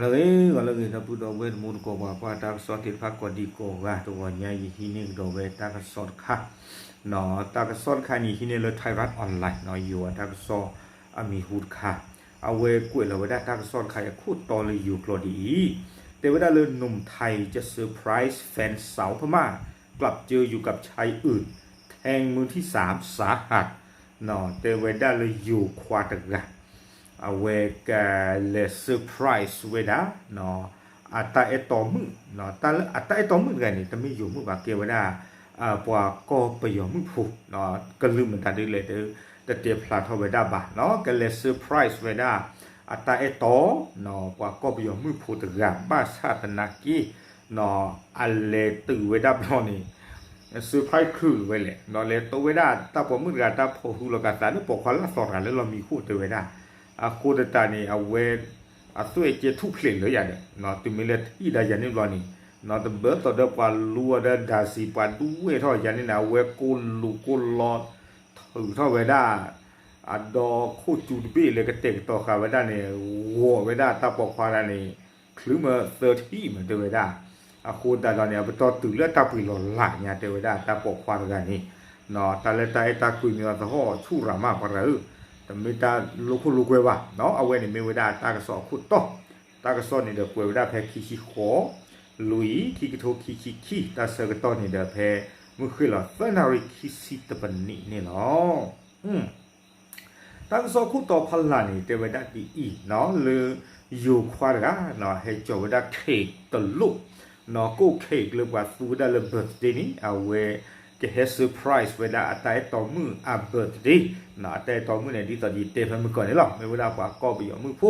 လၢဂ့ၤ ဂီၤလၢဂ့ၤ ဒီပုၢ်ဒီဝဲၢ်တံၤသကိး ပှၤကွၢ်တၢ်ကစီၣ်သ့ၣ်တဖၣ်ကိးဒံကိးဂၤ တဂီၤညါ ယဟံးန့ၢ်ကဒီးဝဲတၢ်ကစီၣ်တခါ, တၢ်ကစီၣ်တခါန့ၣ် ဟံးန့ၢ်လၢ Thairath Online ယိၤအတၢ်ကစီၣ်အမံၤဟူတခါ, အဝဲကွဲးလီၤဝဲဒၣ်တၢ်ကစီၣ်တခါအံၤအခိၣ်တီလၢယိၤကျိာ်ဒ်အံၤ, တဲဝဲဒၣ်လၢ หนุ่มไทยจะเซอร์ไพรส์แฟนสาวพม่า กลับเจออยู่กับชายอื่น แทงมือที่สามสาหัส တဲဝဲဒၣ်လၢယိၤခွါတဂၤ အဝဲကလဲၤ surprise ဝဲဒၣ် အတၢ်အဲၣ်တီမုၣ်, တၢ်လၢအတၢ်အဲၣ်တီမုၣ်တဂၤန့ၣ် တမ့ၢ်ယိၤမုၣ်ဘၣ် ကဲဝဲဒၣ် ပှၤကီၢ်ပယီၤမုၣ်ဖိ, ကလုာ်မတၤဒ်လဲၣ် တတဲဖျါထီၣ်ဝဲဒၣ်ဘၣ်, ကလဲၤ surprise ဝဲဒၣ် အတၢ်အဲၣ်တီ ပှၤကီၢ်ပယီၤမုၣ်ဖိတဂၤ ဘၣ်ဆၣ်သနာ်က့ အလဲၤတုၤဝဲဒၣ်ဘျီန့ၣ် surprise ချုးဝဲလဲၣ်, လဲၤတိဝဲဒၣ်တၢ်ပိာ်မုၣ်တဂၤ တၢ်ဖိးဟုလီၤကသးလၢပိာ်ခွါလၢအသီတဂၤလၢလီၢ်မံခိၣ်တဲဝဲဒၣ်, အဃိသတးန့ၣ် အဝဲ အသွဲၣ်ကဲထူၣ်ဖျဲးလၢယၤဒီး တုၤမ့ၢ်လၢထံၣ်ဒၣ်ယၤန့ၣ်ဘျီန့ၣ် တဘၢသိးဒီးပှၤလူအီၤဒီးဒၣ်စံး ပှၤဒူဝဲၣ်ထီၣ်ယၤန့ၣ်န့ၣ် အဝဲကိးလိာ်ကိးလီၤ ထုးထီၣ်ဝဲဒၣ် အဒီခိၣ်စူၤတဘ့ၣ်လၢကတဲာ်ကတီၤဃာ်ဝဲဒၣ်န့ၣ် ဂီၤဝဲဒၣ်တၢ်ပိာ်ခွါတဂၤန့ၣ် ချုးမးသၢထံၣ်မးတဲဝဲဒၣ်, အဃိသတးဒီးန့ၣ် အပတီၢ်တုၤလၢတၢ်ပှ့ၤလီၤလးညါတဲဝဲဒၣ်တၢ်ပိာ်ခွါတဂၤန့ၣ်, တၢ်လၢတၢ်အဲၣ်တၢ်ကွံမ့ၢ်အီၤသဟီၣ်ဆူၣ်ရၤမးပှၤတဂၤဧၢ, တမ့ၢ်တၢ်လိာ်ခိၣ်လိာ်ကွဲဘၣ်, အဝဲန့ၣ်မ့ၢ်ဝဲဒၣ်တၢ်ကစီၣ်အခိၣ်တီ, တၢ်ကစီၣ်န့ၣ်ဒီးကွဲးဝဲဒၣ်ဖဲခံဆံဃိး လွံၢ် ခံကထိခံဆံခံ တၢ်ဆၢကတီၢ်န့ၣ်ဒီးဖဲ မုၢ်ဃ့ၢ်လီၤသၢနၣ်ရံၣ်ခံဆံတပနံးန့ၣ်လီၤ. တၢ်ကစီၣ်ခိၣ်တီဖီလာ်န့ၣ် တဲဝဲဒၣ်ဒ်အံၤ လၢယိၤခွါတဂၤ ဟဲစိာ်ဝဲဒၣ် cake တလိၣ်, ကိၣ် cake လၢပှၤသူဝဲဒၣ်လၢ birthday န့ၣ် အဝဲကဟဲ surprise ဝဲဒၣ်အတၢ်အဲၣ်တီမုၣ်အ birthday, အတၢ်အဲၣ်တီမုၣ်န့ၣ် ဒ်သိးယတဲဖဲမုၢ်ကီၢ်န့ၣ်လီၤ မ့ၢ်ဝဲဒၣ်ပှၤကီၢ်ပယီၤမုၣ်ဖိ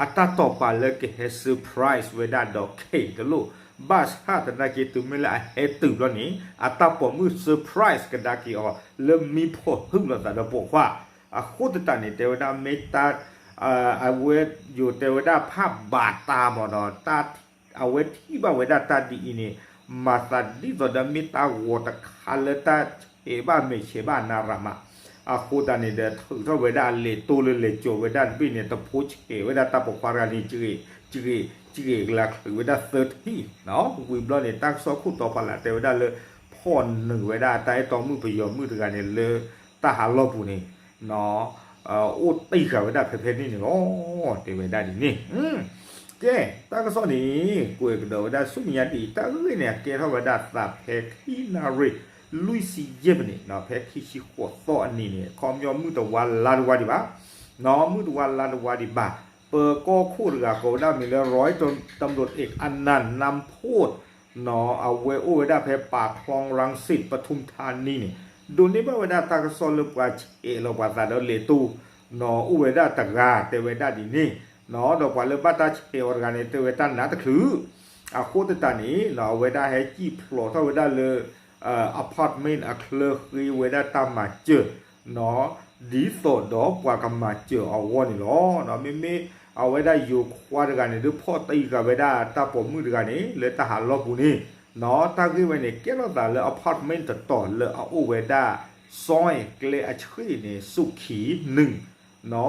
အတၢ်တိာ်ပာ်လၢကဟဲ surprise ဝဲဒၣ်ဒီး cake တလိၣ်, ဘၣ်ဆၣ်သနာ်က့တုၤမ့ၢ်လၢအဟဲတုၤဘျီန့ၣ် အတၢ်ပိာ်မုၣ် surprise ကဒါက့ၤအီၤ လၢမံဖိးဟုလီၤသးဒီးပိာ်ခွါ, အဃိသတးန့ၣ် တဲဝဲဒၣ်မ့ၢ်တၢ် အဝဲယိၤတဲဝဲဒၣ်ဖးဘၣ်တၢ်မးဒီး အဝဲထံၣ်ဘၣ်ဝဲဒၣ်တၢ်ဒ်အံၤန့ၣ် မၤသးဒ်သိးဒီးမ့ၢ်တၢ်ဂီၤတခါလၢတၢ်ဆဲးဘၣ်မဲာ်ဆဲးဘၣ်နၤရၣ်မး, အဃိသတးန့ၣ်ဒီး ထုးထီၣ်ဝဲဒၣ်အလဲၤတိလၢလဲၤစိာ်ဝဲဒၣ်တဘ့ၣ်န့ၣ် တဖိဆဲးဝဲဒၣ်တၢ်ပိာ်ခွါတဂၤန့ၣ် ကဂ့ၤ ကဂ့ၤကလၤချုးဝဲဒၣ်သၢထံၣ်, ဝံၤဘျီန့ၣ် တၢ်ကစီၣ်ခိၣ်တီဖီလာ်တဲဝဲဒၣ်လၢ ဖီၣ်နုာ်ဝဲဒၣ်တၢ်အဲၣ်တီမုၣ်ပယီၤမုၣ်တဂၤန့ၣ်လၢ တၢ်ဟးလီၢ်ပူၤန့ၣ် အိၣ်တံၢ်ဃာ်ဝဲဒၣ်ဖဲဖဲန့ၣ်န့ၣ်လီၤ တဲဝဲဒၣ်ဒ်န့ၣ်, ကဲ တၢ်ကစီၣ်န့ၣ် ကွဲးကဒီးဝဲဒၣ်ဆူမဲာ်ညါဒ်အံၤ တၢ်ဂ့ၢ်န့ၣ် အကဲထီၣ်ဝဲဒၣ်သးဖဲခံနၣ်ရံၣ် လွံၢ်ဆံယဲၢ်မံးနံးန့ၣ် ဖဲခံဆံဃိးသီအနံၤန့ၣ် ခီပညီမုၢ်တဝါလါတဝါဒံးဘၣ်, မုၢ်တဝါလါတဝါဒံးဘၣ်, ပၢၤကီၢ်ခိၣ်တဂၤကိးဝဲဒၣ်မ့ၢ်လၢ ร้อยตำรวจเอกอนันต์ น้ำโพธิ์ အဝဲအိၣ်ဝဲဒၣ်ဖဲ ปากคลองรังสิต ปทุมธานี န့ၣ် ဒိးန့ၢ်ဘၣ်ဝဲဒၣ်တၢ်ကစီၣ်လၢပှၤဆဲးလီၤပှၤသးဒီးလဲၤတိ အိၣ်ဝဲဒၣ်တဂၤတဲဝဲဒၣ်ဒ်န့ၣ်, ဒီးပှၤလၢဘၣ်တၢ်ဆဲးအီၤတဂၤန့ၣ် တဲဝဲတၢ်နါတချုး, အဃိသတးန့ၣ် အဝဲဒၣ်ဟဲစံၣ်ဖျိးထီၣ်ဝဲဒၣ်လၢ apartment အချၢဃ့ဝဲဒၣ်တၢ်မၤစၢၤ ဒ်သိးဒီးပှၤကမၤစၢၤအဂီၢ်န့ၣ်လီၤ. မ့မ့ၢ်အဝဲဒၣ်ယိၤခွါတဂၤန့ၣ် ဒုးဖီၣ်တံၢ်ဃာ်ဝဲဒၣ်တၢ်ပိာ်မုၣ်တဂၤန့ၣ် လၢတၢ်ဟးလီၢ်ပူၤန့ၣ်, တၢ်ဂ့ၢ်ဝဲန့ၣ် ကဲထီၣ်သးလၢ apartment တတီၤလၢအအိၣ်ဝဲဒၣ် ซอยแกลอัคเชเนสุขีหนึ่ง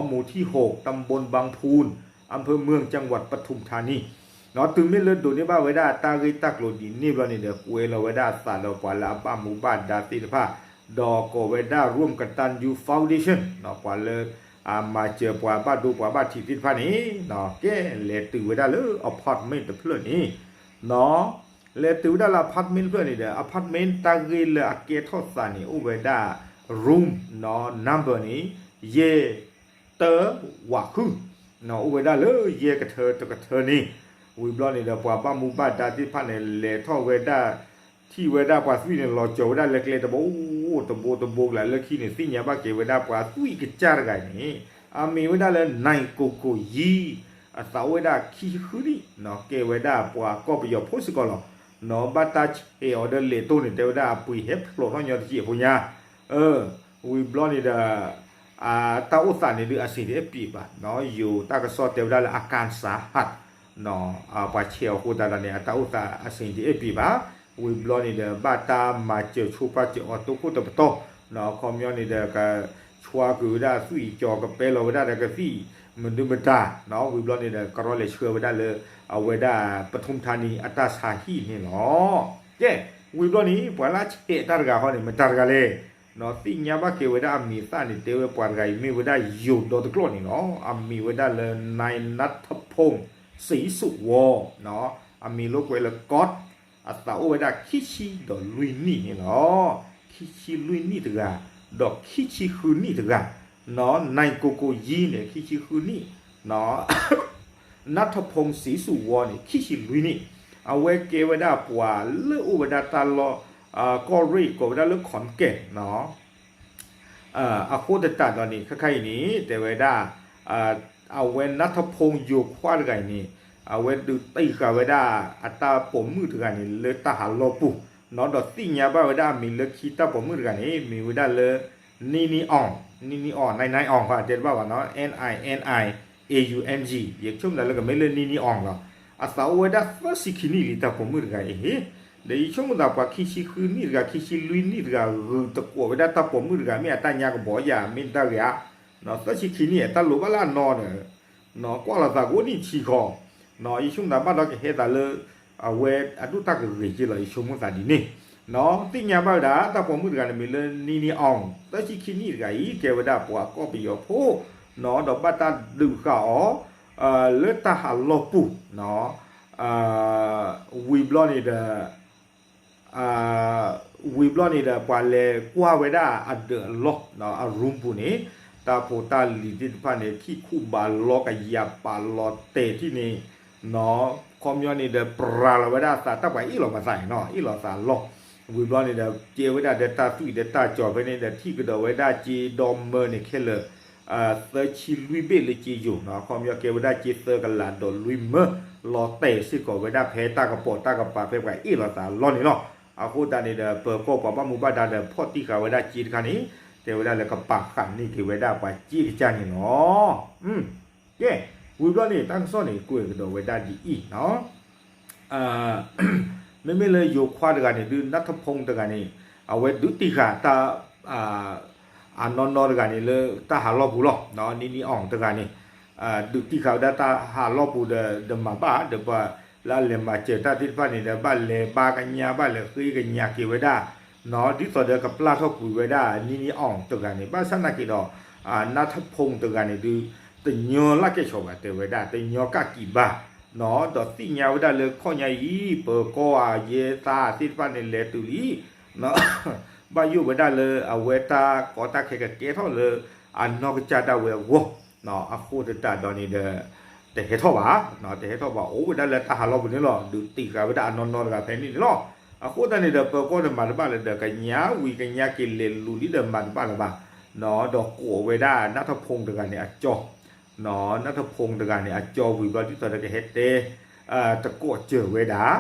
หมู่ที่หก ตำบลบางพูน อำเภอเมือง จังหวัดปทุมธานี တုၤမ့ၢ်လၢဒိးန့ၢ်ဘၣ်ဝဲဒၣ်တၢ်ဂ့ၢ်တၢ်ကျိၤဒ်န့ၣ်ဘျီန့ၣ်ဒီး ကွဲးလီၤဝဲဒၣ်အသးဒီးပှၤလၢအဘၣ်မူဘၣ်ဒါသ့ၣ်တဖၣ်, ဒီးကိးဝဲဒၣ် ร่วมกตัญญู Foundation ပှၤလၢ အမၤစၢၤပှၤဘၣ်ဒိပှၤဘၣ်ထံးသ့ၣ်တဖၣ်န့ၣ် ကဲလဲၤတုၤဝဲဒၣ်လၢ apartment တဖျၢၣ်န့ၣ် လဲၤတုၤဝဲဒၣ်လၢ apartment တဖျၢၣ်န့ၣ်ဒီး apartment တၢ်ဂ့ၢ်လၢအကဲထီၣ်သးန့ၣ် အိၣ်ဝဲဒၣ် room number န့ၣ် ယဲၢ် တၢ ဝးဃု, အိၣ်ဝဲဒၣ်လၢယဲၢ်ကထၢတကထၢန့ၣ်, ဝံၤဘျီန့ၣ်ဒီး ပှၤဘၣ်မူဘၣ်ဒါသ့ၣ်တဖၣ်န့ၣ် လဲၤထီၣ်ဝဲဒၣ် ထံၣ်ဝဲဒၣ်ပှၤသွံၣ်န့ၣ် လီၤစၢၤဝဲဒၣ်လၢကျဲတဘိတဘိတဘိကလၢာ်လၢခံန့ၣ် သ့ၣ်ညါဘၣ်က့ၤဝဲဒၣ်ပှၤသွံၣ်ကစၢ်တဂၤန့ၣ် အမ့ၢ်ဝဲဒၣ်လၢ နၢၣ်ကိၣ်ကိၣ်ယံၤ, အသးအိၣ်ဝဲဒၣ်ခံဆံဃုနံၣ်, ကဲဝဲဒၣ်ပှၤကီၢ်ပယီၤဖိစ့ၢ်ကီးလီၤ. ဘၣ်တၢ်ဆဲးအီၤဒီးလဲၤတိၢ်န့ၣ် တဲဝဲဒၣ်အပှ့ၤဟဲဖျိးထီၣ်ညီတက့ၢ်အဖိညါ ဝံၤဘျီန့ၣ်ဒီး တၢ်အိၣ်သးန့ၣ်ဒုး အဆင်တအဲၣ်ပ့ၤဘၣ်, ယိၤတၢ်ကစီၣ်တဲဝဲဒၣ်လၢ อาการสาหัส, ပှၤဆဲးအီၤအဃိသတးဒီးန့ၣ် အတၢ်အိၣ်သးအဆင်တအဲၣ်ပ့ၤဘၣ်. ဝံၤဘျီန့ၣ်ဒီး ဘၣ်တၢ်မၤစၢၤဆိပာ်စၢၤအီၤတိခိၣ်တပတီၢ်, ခီပညီန့ၣ်ဒီး ကဆှါကွံာ်ဝဲဒၣ်သွံၣ်ကၠီၤ ကပဲလီၤဝဲဒၣ်ဒီးကသံၣ် မနုၤမတၤ ဝံၤဘျီန့ၣ်ဒီး ကရီလဲၤဆှၢဝဲဒၣ်လၢ အဝဲဒၣ် ပထူၣ်မထါနံၤ အတၢ်ဆါဟံၣ်န့ၣ်လီၤ. ကဲ ဝံၤဘျီန့ၣ် ပှၤလၢဆဲးတၢ်တဂၤဃီန့ၣ် မတၤတဂၤလဲၣ်. သ့ၣ်ညါဘၣ်က့ၤဝဲဒၣ်အမံၤအသၣ်န့ၣ် တဲဝဲပှၤတဂၤအံၤမ့ၢ်ဝဲဒၣ်ယိၤဒီတကျီၢ်န့ၣ်လီၤ. အမံၤဝဲဒၣ်လၢ နၢၤနါထဖူၣ် စံးစူးဝီၤ အမံၤလိာ်ကွဲလၢ ကီး အသးအိၣ်ဝဲဒၣ်ခံဆံဒီးလွံၢ်နံၣ်န့ၣ်လီၤ. ခံဆံလွံၢ်နံၣ်တဂၤ ဒီးခံဆံဃုနံၣ်တဂၤ နၢၤကိကိယံၤန့ၣ် ခံဆံဃုနံၣ် နၢၤထဖူၣ် စံးစူးဝီၤန့ၣ် ခံဆံလွံၢ်နံၣ် အဝဲကဲဝဲဒၣ်ပှၤလၢအိၣ်ဝဲဒၣ်တၢ်လီၢ် ကီၢ်ရ့ၣ် ကိးဝဲဒၣ်လၢခီၣ်ကဲၣ် အဃိသတးဒီးန့ၣ် ခဲခါအံၤန့ၣ် တဲဝဲဒၣ် အဝဲနၢၤထဖူၣ်ယိၤခွါတဂၤအံၤန့ၣ် အဝဲဒုးတံၢ်ဃာ်ဝဲဒၣ် အတၢ်ပိာ်မုၣ်တဂၤန့ၣ် လၢတၢ်ဟးလီၢ်ပူၤ ဒီးသ့ၣ်ညါဘၣ်ဝဲဒၣ်အမံၤလၢခံတၢ်ပိာ်မုၣ်တဂၤန့ၣ် မ့ၢ်ဝဲဒၣ်လၢ နံၤနံၤအီၣ် နံၤနံၤအီၣ် နံၤနံၤအီၣ် တဲတဘၣ်ဘၣ်နီၤ N I N I A U N G ယဆိကမိၣ်သးလၢကမ့ၢ်လၢနံၤနံၤအီၣ်လီၤ. အသးအိၣ်ဝဲဒၣ်သၢဆံခံနံၣ်လံ တၢ်ပိာ်မုၣ်တဂၤအံၤ ဒီးယဆိကမိၣ်သးပှၤခံဆံဃုနံၣ်တဂၤ ခံဆံလွံၢ်နံၣ်တဂၤ ဂုာ်သကိးဝဲဒၣ်တၢ်ပိာ်မုၣ်တဂၤ မ့ၢ်အတၢ်ညါကဘီယၤ မ့ၢ်တၢ်ဂ့ၤဧါ သၢဆံခံနံၣ် တၢ်လိၤဘၣ်လၢအနီၢ်ဒီး ကွၢ်လီၤသးကိးနံၣ်ဆံဃီ ယဆိကမိၣ်သးဘၣ်ဒီးကဟဲသးလၢ အဝဲအဒိၣ်တၢ်ကဂ့ၤက့လီၤ ယဆိကမိၣ်သးဒ်န့ၣ် သ့ၣ်ညါဘၣ်ဝဲဒၣ် တၢ်ပိာ်မုၣ်တဂၤန့ၣ်မ့ၢ်လၢနံၤနံၤအီၣ် သၢဆံခံနံၣ်တဂၤအံၤ ကဲဝဲဒၣ်ပှၤကီၢ်ပယီၤဖိ ဒီးဘၣ်တၢ်ဒုးဃာ်အီၤ လၢတၢ်ဟးလီၢ်ပူၤ ဝံၤဘျီန့ၣ်ဒီး ဝံၤဘျီန့ၣ်ဒီး ပှၤလဲၤကွၢ်ဝဲဒၣ်အဒၢးအလီၢ် အရူပူၤန့ၣ် တၢ်ဖိတၢ်လံၤသ့ၣ်တဖၣ်န့ၣ် ခံခူဘးလီၤကယၤပာ်လီၤတဲာ်ထံၣ်န့ၣ် ခီပညီန့ၣ်ဒီး ပြၤလီၤဝဲဒၣ်အသး တၢ်ပှၤအ့ၣ်လီၤပသးန့ၣ်နီၤ အ့ၣ်လီၤသးလီၢ် ဝံၤဘျီန့ၣ်ဒီး ကဲဝဲဒၣ်ဒီးတၢ်သွံၣ်ဒီးတၢ်စီၤဖဲန့ၣ်ဒီး ထံၣ်ကဒီးဝဲဒၣ်စ့ဒီမၢန့ၣ်ခဲလၢာ် သၢဆံလွံၢ်ဘ့ၣ်လၢစ့ယိၤနီၤ ခီပညီကဲဝဲဒၣ်စ့သၢကလးဒီးလွံၢ်မၢ လီၤတဲာ်စ့ၢ်ကီးဝဲဒၣ်ဖဲတၢ်ကပိာ်တၢ်ကပၤဖဲပှၤအ့ၣ်လီၤသးလီၢ်န့ၣ်လီၤ. အဃိသတးန့ၣ်ဒီး ပၢၤကီၢ်ပှၤဘၣ်မူဘၣ်ဒါဒီး ဖီၣ်တံၢ်ဃာ်ဝဲဒၣ်စ့တခါန့ၣ် တဲဝဲဒၣ်လၢကပာ်ဃာ်န့ၢ်က့ၤဝဲဒၣ်ပှၤစ့ကစၢ်န့ၣ်လီၤ. ကဲ ဝံၤဘျီန့ၣ် တၢ်ကစီၣ်န့ၣ် ကွဲးကဒီးဝဲဒၣ်ဒ်အံၤနီၤ မ့မ့ၢ်လၢယိၤခွါတဂၤန့ၣ် ဒုးနၢၤထဖူၣ်တဂၤန့ၣ် အဝဲဒုးတံၢ်ဃာ်တၢ် အနီၢ်နီၢ်တဂၤန့ၣ် လၢတၢ်ဟးလီၢ်ပူၤလီၤ. နံၤနံၤအီၣ်တဂၤန့ၣ် ဒုးတံၢ်ဃာ်ဝဲဒၣ်တၢ်ဟးလီၢ်ပူၤဒီး ဒီးမၤဘၣ် ဒီးပှၤလၢအလဲၤမၤစၢၤတၢ်သ့ၣ်တဖၣ်န့ၣ်ဒီး ဘၣ်လဲၤဘါကညါ ဘၣ်လဲၤဃ့ကညးက့ၤဝဲဒၣ် ဒ်သိးဒီးကပျၢ်ထီၣ်ကွံာ်ဝဲဒၣ် နံၤနံၤအီၣ်တဂၤန့ၣ် ဘၣ်ဆၣ်နာ်က့ၤဒီး နၢၤထဖူၣ်တဂၤန့ၣ်ဒုး တညီလၢကဲဆိးဘၣ် တဲဝဲဒၣ် တညီကၣ်ကံးဘၣ် ဒီးသ့ၣ်ညါဝဲဒၣ်လၢခီၣ်ညါအံၤ ပၢၤကီၢ်အယဲၢ်သးသ့ၣ်တဖၣ်န့ၣ် လဲၤတုၤလံ ဘၣ်ယိၣ်ဝဲဒၣ်လၢအဝဲတၢ်ကီတၢ်ခဲကကဲထီၣ်လၢအနီၢ်ကစၢ်ဒၣ်ဝဲအဂီၢ် အဃိသတးဒီးန့ၣ်ဒီး တဟဲထီၣ်ဘၣ် တဟဲထီၣ်ဘၣ် အိၣ်ဝဲဒၣ်လၢတၢ်ဟးလီၢ်ပူၤန့ၣ်လီၤ. ဒုးတံၢ်ဃာ်ဝဲဒၣ်အနီၢ်နီၢ်တဂၤဖဲန့ၣ်န့ၣ်လီၤ. အဃိသတးန့ၣ်ဒီး ပၢၤကီၢ်န့ၣ်မၤတဘၣ်လၢၤဒီး ကညးဝံၤကညးက့ၤလဲၤလူၤလံဒီးမၤတဘၣ်လၢၤဘၣ် ဒီးကိးဝဲဒၣ်နၢၤထဖူၣ်တဂၤန့ၣ်အကၠီ နၢၤထဖူၣ်တဂၤန့ၣ် အကၠီဝံၤဘျီဒ်သိးဒီးကဟဲတဲ တကိးစၢၤဝဲဒၣ်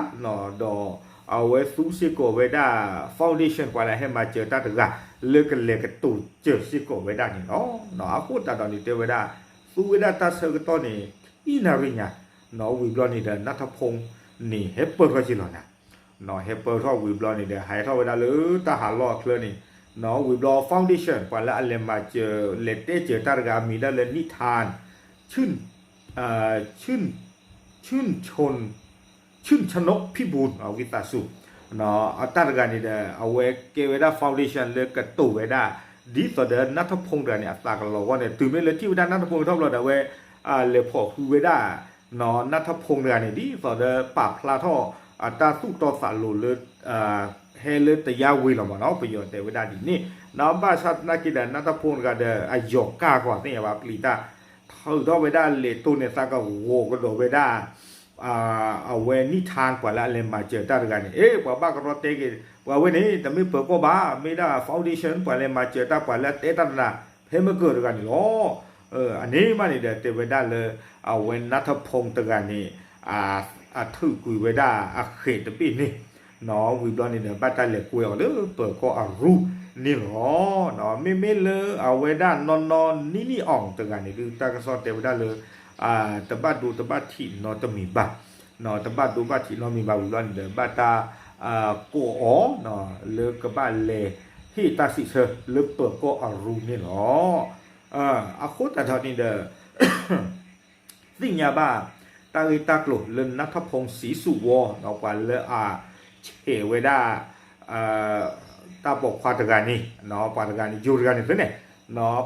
ဒီးအဝဲသူစ့ၢ်ကီးဝဲဒၣ် foundation ပှၤလၢဟဲမၤစၢၤတၢ်တဂၤ လၢကလဲၤကတိၤစၢၤစ့ၢ်ကီးဝဲဒၣ်န့ၣ်လီၤ. အဃိသတးဒီးန့ၣ်တဲဝဲဒၣ် သူဝဲဒၣ်တၢ်ဆၢကတီၢ်န့ၣ် အံၤနၣ်ရံၣ်ညါ ဝံၤဘျီန့ၣ်ဒီး နၢၤထဖူၣ်န့ၣ် ဟဲပၢၢ်ထီၣ်က့ၤလီၤနၤ ဟဲပၢၢ်ထီၣ်ဝံၤဘျီန့ၣ်ဒီး ဟဲထီၣ်ဝဲဒၣ်လၢတၢ်ဟးလီၢ်အချၢန့ၣ် ဝံၤဘျီ foundation ပှၤလၢအလဲၤမၤစၢၤ လဲၤတဲစၢၤတၢ်တဂၤအမံၤဒၣ်လၢ နံၣ်ထၢၣ် ဆူၣ် ဆူၣ် ဆူၣ် ဆူၣ်ဆနိးဖံးပူၤ ဝံသးစူၤ အတၢ်တဂၤန့ၣ်ဒီး အဝဲကဲဝဲဒၣ် foundation လၢကတိၤဝဲဒၣ် ဒ်သိးဒီးနၢၤထဖူၣ်တဂၤန့ၣ် အသးကလီၤဂီၢ်န့ၣ် တုၤမ့ၢ်လၢထံၣ်ဝဲဒၣ်နၢၤထဖူၣ်ထီၣ်ဘျီဒီး အဝဲ လဲၤဖိးဃုဝဲဒၣ် နၢၤထဖူၣ်တဂၤန့ၣ် ဒ်သိးဒီးပာ်ဖျါထီၣ် အတၢ်သူၣ်တီသးလိၤလၢ ဟဲလၢတယါဝ့ၤလီၤမးနီၤ ပယီၤတဲဝဲဒၣ်ဒ်န့ၣ် နဘၣ်ဆၣ်သနာ်က့ဒီး နၢၤထဖူၣ်တဂၤဒီး အယီၤကၢ်ကွၢ်သ့ၣ်ညါဘၣ်ပျံၤတၢ် ထုးထီၣ်ဝဲဒၣ်လဲၤတိၢ်န့ၣ် သးကဂီၤကဒီးဝဲဒၣ် အဝဲနံၣ်ထၢၣ် ပှၤလၢအလဲၤမၤစၢၤတၢ်တဂၤန့ၣ် အ့ ပှၤဘၣ်ကရီတဲက့ၤ ပှၤဝဲန့ၣ် တမ့ၢ်ပၢၤကီၢ်ဘၣ် မ့ၢ်ဒၣ် foundation ပှၤလဲၤမၤစၢၤတၢ် ပှၤလၢအတဲတၢ်တနၤ ဖဲမ့ၢ်ကၢၢ်တဂၤန့ၣ်လီၤ. အန့ၣ်မးန့ၣ်ဒီး တဲဝဲဒၣ်လၢ အဝဲနၢၤထဖူၣ်တဂၤန့ၣ် အထုးကွံာ်ဝဲဒၣ်အဃဲးတဘ့ၣ်န့ၣ် ဝံၤဘျီန့ၣ်ဒီး ဘၣ်တၢ်လဲၤကွဲအီၤလၢပၢၤကီၢ်အရူၢ်န့ၣ်လီၤ. မ့မ့ၢ်လၢအဝဲဒၣ်နီၢ်နီၢ်နံၣ်နံၣ်အီၣ်တဂၤန့ၣ် ဒုးတၢ်ကစီၣ်တဲဝဲဒၣ်လၢ တဘၣ်ဒိတဘၣ်ထံးနီတမံၤဘၣ် တဘၣ်ဒိဘၣ်ထံးနီတမံၤဘၣ်ဝံၤဘျီန့ၣ်ဒီး ဘၣ်တၢ်ကိးအီၤ လၢကဘၣ်လဲၤဟ့ၣ်တၢ်စံးဆၢလၢပၢၤကီၢ်အရူၢ်န့ၣ်လီၤ. အဃိသတးဒီးန့ၣ်ဒီး သ့ၣ်ညါဘၣ် တၢ်ဂ့ၢ်တၢ်ကျိၤလၢ နၢ်ထီၣ်ဖိဆံးဆူၣ်ဝီ ပှၤလၢအဆဲးဝဲဒၣ် တၢ်ပိာ်ခွါတဂၤန့ၣ် ပှၤတဂၤန့ၣ် ယိၤတဂၤန့ၣ်သ့န့ၣ်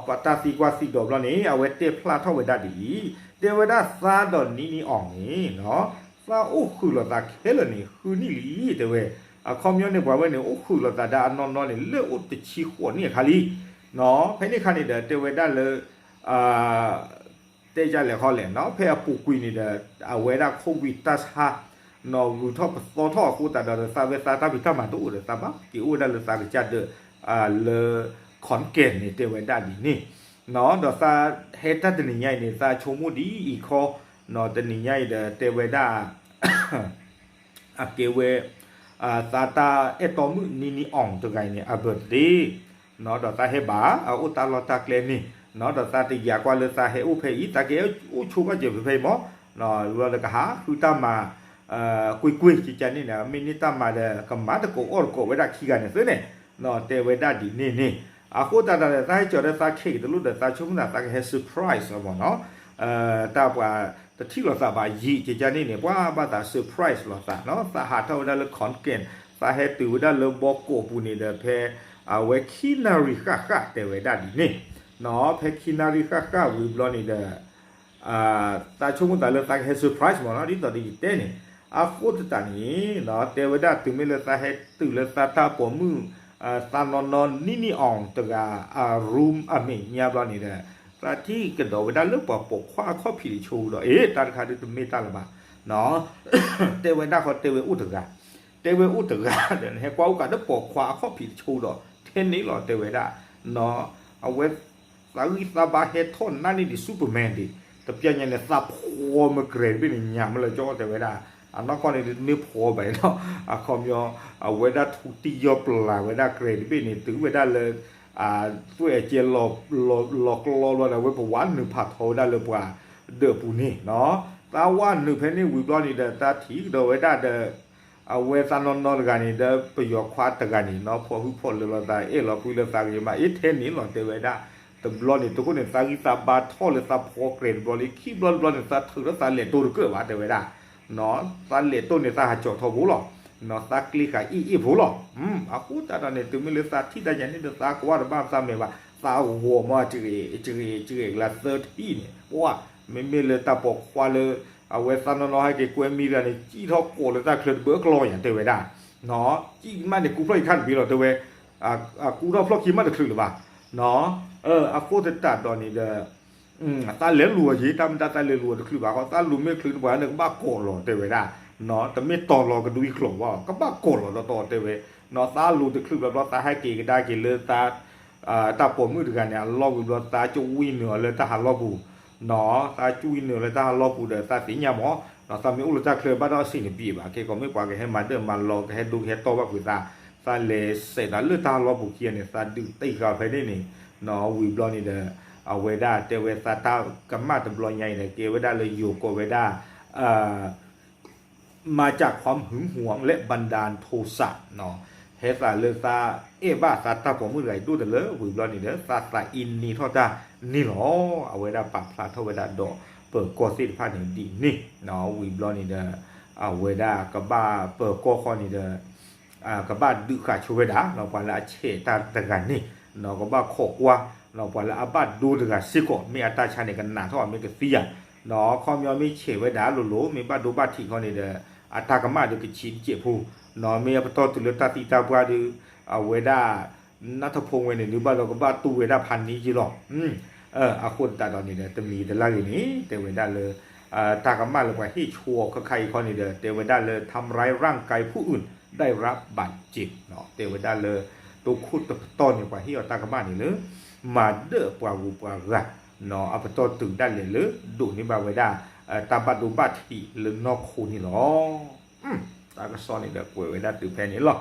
ပှၤတၢ်သံကွၢ်သံဒိးဘျီန့ၣ် အဝဲတဲဖျါထီၣ်ဝဲဒၣ်ဒ်အံၤ, တဲဝဲဒၣ်သးဒီးနံနံအီၤန့ၣ် သးအိၣ်ဃုာ်လိာ်သးခဲလၢာ်န့ၣ် ဃုနံၣ်လံ တဲဝဲ, အခီပညီန့ၣ် ပှၤဝဲန့ၣ် အိၣ်ဃုာ်လိာ်သးဒီးအနီၢ်နီၢ်န့ၣ် လၢအိၣ်တဆံဃိးနံၣ်အခါလံ. ဖဲန့ၣ်အခါန့ၣ်ဒီး တဲဝဲဒၣ်လၢ တဲယလဲၣ်ခီလဲၣ်နီၤ ဖဲအပူၤကွံာ်န့ၣ်ဒီး အဝဲဒၣ် COVID တၢ်ဆါ နီၤဂုၤထီၣ်ပသီထီၣ်အဃိသတးဒီး သးဝဲသးတၢ်ဖံးတၢ်မၤတအိၣ်ဒီး သးဘၣ်က့ၤအိၣ်ဝဲဒၣ်လၢသးကစၢ်ဒၢး လၢ ခီၣ်ကဲၣ်န့ၣ် တဲဝဲဒၣ်ဒ်န့ၣ် ဒီးသးဟဲတၢ်တနံၤညါအံၤန့ၣ် သးဆိကမိၣ်ဒ်အံၤခီ နီၤတနံၤညါအံၤဒီး တဲဝဲဒၣ် အကဲဝဲ သးတၢ်အဲၣ်တီမုၣ်နံနံအီၤတဂၤအံၤန့ၣ် အ birthday နီၤ ဒီးသးဟဲဘၣ် အအိၣ်တၢ်လီၢ်တၢ်ကျဲန့ၣ် နီၤ ဒီးသးတယာ်ကွၢ်လၢသးဟဲအိၣ်ဖဲအံၤ သးကဟဲအိၣ်ဆိဘၣ်စၢၤဖဲဖဲအံၤမး လီၤဒီးကဟးဃုတၢ်မၤ ကွ့ၢ်ကွ့ၢ်ကကန့ၣ်န့ၣ် မ့ၢ်န့ၢ်တၢ်မၤဒီး ကမၤတကိးအီၣ်တကိးဝဲဒၣ်ခံဂၤန့ၣ်သ့န့ၣ် နီၤ တဲဝဲဒၣ်ဒ်န့ၣ်န့ၣ် အဃိသတးဒီး သးဟဲကၠီၤဒီးသးခဲအံၤတလိၣ်ဒီး သးဆိကမိၣ်သး သးကဟဲ surprise အီၤမးနီၤ တၢ်ပှၤတထံၣ်လိာ်သးဘၣ်ယံာ်ကကန့ၣ်န့ၣ် ပှၤဘၣ်သး surprise လိာ်သးနီၤ သးဟးထီၣ်ဝဲဒၣ်လၢ ခီၣ်ကဲၣ် သးဟဲတုၤဝဲဒၣ်လၢဘီကိးပူၤန့ၣ်ဒီး ဖဲအဝဲခံနၣ်ရံၣ်ဃၣ်ဃၣ်တဲဝဲဒၣ်ဒ်န့ၣ် နီၤ ဖဲခံနၣ်ရံၣ်ဃၣ်ဃၣ်ဝံၤဘျီန့ၣ်ဒီး သးဆိကမိၣ်သးလၢသးကဟဲ surprise မးနီၤ ဒ်သိးဒီးယတဲန့ၣ် အဃိသတးန့ၣ် တဲဝဲဒၣ်တုၤမ့ၢ်လၢသးဟဲတုၤလၢသးတၢ်ပိာ်မုၣ် သးနီၢ်နီၢ်နံနံအီၤတဂၤ အ room အမဲာ်ညါဘျီန့ၣ်ဒီး သးထံၣ်ကဒီးဝဲဒၣ်လၢပှၤပိာ်ခွါအခီၣ်ဖံးတဆိဒီး အ့ တၢ်တခါဒုးတမ့ၢ်တၢ်လၢၤဘၣ် တဲဝဲဒၣ်ဃီတဲဝဲအိၣ်တဂၤ တဲဝဲအိၣ်တဂၤဒီး နဟဲကွၢ်အိၣ်ကးဒီးပိာ်ခွါအခီၣ်ဖံးတဆိဒီး ထဲန့ၣ်လီၤတဲဝဲဒၣ် အဝဲ သးဂံၢ်သးဘါဟဲထီၣ်နးန့ၢ်ဒံး Superman ဒံး တပျၢ်ညါန့ၣ် သးဖှီမ့ၢ်ကြဲးတဘ့ၣ်န့ၣ် ညၣ်မ့ၢ်လၢကၠီတဲဝဲဒၣ် အနီၢ်ကီၢ်န့ၣ်ဒုးတမ့ၢ်ဖှီဘၣ်နီၤ အခီပညီ အဝဲဒၣ်ထူတံၢ်ယီၢ်ပျၢ်ဝဲဒၣ်ကြဲးတဘ့ၣ်န့ၣ် တုၤဝဲဒၣ်လၢ သွဲၣ်အကဲလီၤကျီဘျီဒီး အဝဲပဝးနုာ်ဖးထီဝဲဒၣ်လၢပှၤဒၢးပူၤန့ၣ်နီၤ သးဝးနုာ်ဖဲန့ၣ်ဝံၤဘျီန့ၣ်ဒီး သးထံၣ်ကဒီးဝဲဒၣ်ဒီး အဝဲသးနီၢ်နီၢ်တဂၤန့ၣ် ဒီးပယီၤခွါတဂၤန့ၣ်နီၤ ဖီၣ်ဟုၣ်ဖီၣ်လၢာ်လီၤသး အဲၣ်လီၤကွံလၢသးဂ့ၤမး အ့ ထဲန့ၣ်လီၤတဲဝဲဒၣ် တဘျီန့ၣ် တဃိန့ၣ် သးဂံၢ်သးဘါထီၣ်လၢသးဖှီကြဲးတဘျီလံ ခံဘျီတဘျီန့ၣ် သးထုးထီၣ်သးလဲၤတိၢ်တကၢၢ်ဘၣ်တဲဝဲဒၣ် သးလဲၤတိၢ်န့ၣ် သးဟးကၠီၤထီဘိလီၤ သးကျ့ဃာ်အ့ၣ်အ့ၣ်ဖိလီၤ အဃိသတးဒီးန့ၣ် တုၤမ့ၢ်လၢသးထံၣ်တၢ်ယၤန့ၣ်ဒီး သးကွၢ်တဘၣ်သးမဲာ်ဘၣ် သးဂီၤမး ကဂ့ၤကဂ့ၤကဂ့ၤကလါသၢထံၣ်န့ၣ် ပှၤ မ့မ့ၢ်လၢတၢ်ပိာ်ခွါလၢ အဝဲသးနီၢ်နီၢ်ဟဲက့ၤကွဲမံတဂၤန့ၣ် စံၣ်ထီၣ်ကိးလၢတၢ်ချၢတဘၢကလီယၤတဲဝဲဒၣ် စံၣ်မးန့ၣ် ကူဖျီၣ်ယခါတဘ့ၣ်လီၤတဲဝဲ ကူထီၣ်ဖျီၣ်ခံမးတချုးလၢၤဘၣ် အဃိသတးဒီးန့ၣ်ဒီး သးလဲၤလူၤအီၤယ့ တၢ်မ့ၢ်တၢ်သးလဲၤလူၤအီၤတချုးဘၣ်ဃီ သးလူၤမ့ၢ်ချုးန့ၣ်ပှၤန့ၣ်ကဘၣ်ကိးလီၤတဲဝဲဒၣ် တမ့ၢ်တီၤလီၤကဒွံကျိာ်ဘၣ် ကဘၣ်ကိးလီၤတီတီတဲဝဲ သးလူၤတချုးဘျီဘျီ သးဟဲက့ၤကဒါက့ၤလၢသး တၢ်ပိာ်မုၣ်တဂၤန့ၣ် အလီၢ်ဝံၤဘျီ သးကဝံနုာ်အီၤလၢတၢ်ဟးလီၢ်ပူၤ သးကဝံနုာ်အီၤလၢတၢ်ဟးလီၢ်ပူၤဒီး သးသ့ၣ်ညါမး သးမ့ၢ်အိၣ်လၢတၢ်ချၢဘၣ်ဒီးအဆင်တပြေဘၣ် ခဲကိးမ့ၢ်ပှၤကဟဲမၤဒၢမၤလီၤ ကဟဲဒိကဟဲတီဘၣ်ကွံာ်သး သးလဲၤစဲးသးလၢတၢ်ဟးလီၢ်ပူၤခံဂၤန့ၣ် သးဒုးတ့ၢ်ဃာ်ဖဲန့ၣ်န့ၣ် ဝံၤဘျီန့ၣ်ဒီး အဝဲဒၣ်တဲဝဲသးတၢ်ကမၣ်တဘျီညါအံၤဒီး ကဲဝဲဒၣ်လၢယိၤကိးဝဲဒၣ် มาจากความหึงหวงและบันดาลโทสะ ဟဲသးလၢသးအဲၣ်ဘၣ်သးတၢ်ပိာ်မုၣ်တဂၤအံၤဒိၣ်တလၢ ဝံၤဘျီန့ၣ်ဒီး သးသးအ့န့ထီၣ်တၢ်န့ၣ်လီၤ. အဝဲဒၣ်ပာ်ဖျါထီၣ်ဝဲဒၣ်ဒီးပၢၤကီၢ်သ့ၣ်တဖၣ်န့ၣ်ဒ်န့ၣ် ဝံၤဘျီန့ၣ်ဒီး အဝဲဒၣ်ကဘၣ်ပၢၤကီၢ်ဃီန့ၣ်ဒီး ကဘၣ်ဒုးဃာ်ဆိဝဲဒၣ် ပှၤလၢအဆဲးတၢ်တဂၤန့ၣ် ကဘၣ်ခိးကွၢ် ပှၤလၢအဘၣ်ဒိတဂၤစ့ၢ်ကီး မ့ၢ်အတၢ်ဆါန့ၣ် ကနးထီၣ်မ့ၢ်ကသံယၤ ခီပညီမ့ၢ်ဆဲးဝဲဒၣ်လိၤလိၤ မ့ၢ်ဘၣ်ဒိဘၣ်ထံးခီန့ၣ်ဒီး အတၢ်ကမၣ်ဒီးကဆံးတစဲးဖိ မ့ၢ်အပတီၢ်တုၤလၢတၢ်သံတၢ်ပှၢ်ဒီး အဝဲဒၣ် နၢ်ထီၣ်ဖိဝဲန့ၣ် ဒုးဘၣ်ဒီးကဘၣ်တူၢ်ဝဲဒၣ်ဖးန့ၢ်က့လီၤ. အဃိသတးဒီးန့ၣ်ဒီး တမံၤတလၢ်ဂ့ၤန့ၣ် တဲဝဲဒၣ်လၢ တၢ်ကမၣ်လၢပှၤဟ့ၣ်ဆိအီၤခါခါအံၤခီန့ၣ်ဒီး တဲဝဲဒၣ်လၢ ทำร้ายร่างกายผู้อื่นได้รับบาดเจ็บ တဲဝဲဒၣ်လၢ တိခိၣ်တပတီၢ်န့ၣ် ပှၤဟ့ၣ်အီၤတၢ်ကမၣ်န့ၣ်လၢ မၤဒၢးပှၤဂုၤပှၤဂၤ အပတီၢ်တုၤဒၣ်လဲာ်လၢ ဒိးန့ၢ်ဘၣ်ဝဲဒၣ် တၢ်ဘၣ်ဒိဘၣ်ထံးလၢနီၢ်ခိန့ၣ်လီၤ. တၢ်ကစီၣ်န့ၣ်ဒီးကွဲးဝဲဒၣ်တုၤဖဲန့ၣ်လီၤ.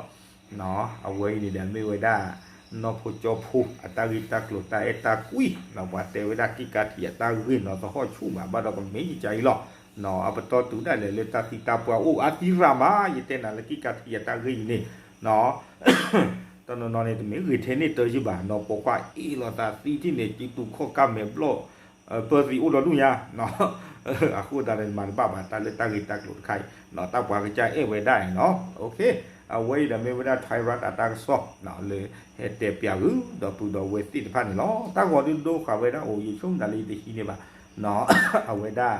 အဝဲအံၤန့ၣ်ဒီးမ့ၢ်ဝဲဒၣ် နီၢ်ဖိကၠီဖိ အတၢ်ဂ့ၢ်တၢ်ကျိၤတၢ်အဲၣ်တၢ်ကွံ ပှၤတဲဝဲဒၣ်ကံၣ်ကါထံးအတၢ်ဂ့ၢ်နီၤ သဟီၣ်ဆူၣ်မး ဘၣ်ဒီးကမ့ၢ်ယကါအံၤလီၤ. အပတီၢ်တုၤဒၣ်လဲာ်လၢတၢ်သံတၢ်ပှၢ်အိၣ်အါသံရၣ်မး ယတဲနၤလၢကံၣ်ကါထံးအတၢ်ဂ့ၢ်အံၤန့ၣ် တနီၤနီၤန့ၣ် တမ့ၢ်ဂ့ၤထဲန့ၣ်တၢ်ယုၢ်ဘၣ်နီၤ ပိာ်ခွါအ့ၣ်လိာ်သးသံထံၣ်န့ၣ် ကံတူာ်ခီၣ်ကါမဲာ်ဘျီၣ် ပၢသံအိၣ်ဒီးဒူၣ်ညါနီၤ အဃိသတးန့ၣ် မၤတဘၣ်ဘၣ် တၢ်လၢတၢ်ဂ့ၢ်တၢ်ကျိၤတခါအံၤ တၢ်ပှၤကစၢ်အဲၣ်ဝဲဒၣ်အံၤနီၤ. အဝဲအံၤဒီးမ့ၢ်ဝဲဒၣ် Thairath အတၢ်ကစီၣ် လၢဟဲတဲပၠးဂုာ် ဒီပုၢ်ဒီဝဲၢ်သ့ၣ်တဖၣ်န့ၣ်လီၤ. တၢ်ဂီၤဒုဒိဃာ်ဝဲဒၣ်အိၣ် ယဆိကမိၣ်တၢ်လၢယတဟံးန့ၢ်ဘၣ် အဝဲဒၣ်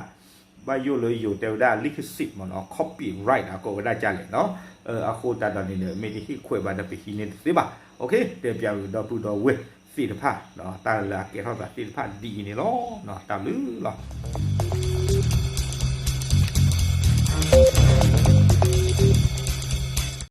ဘၣ်ယိၣ်လၢယိၤတဲဝဲဒၣ် လိခစံးမ့ၢ်နီၤ copyright အကိးဝဲဒၣ်ကလဲၣ်နီၤ. အဃိသတးဒီးန့ၣ်ဒီး မ့ၢ်တဟ့ၣ်ခွဲးဘၣ်ဒီးပဟံးန့ၢ်တသ့ဘၣ်. တဲပၠးဂုာ်ဒီပုၢ်ဒီဝဲၢ်သ့ၣ်တဖၣ် တၢ်လၢအကဲထီၣ်သးသ့ၣ်တဖၣ်ဒ်အံၤန့ၣ်လီၤ. တၢ်ဘျုးလီၤ.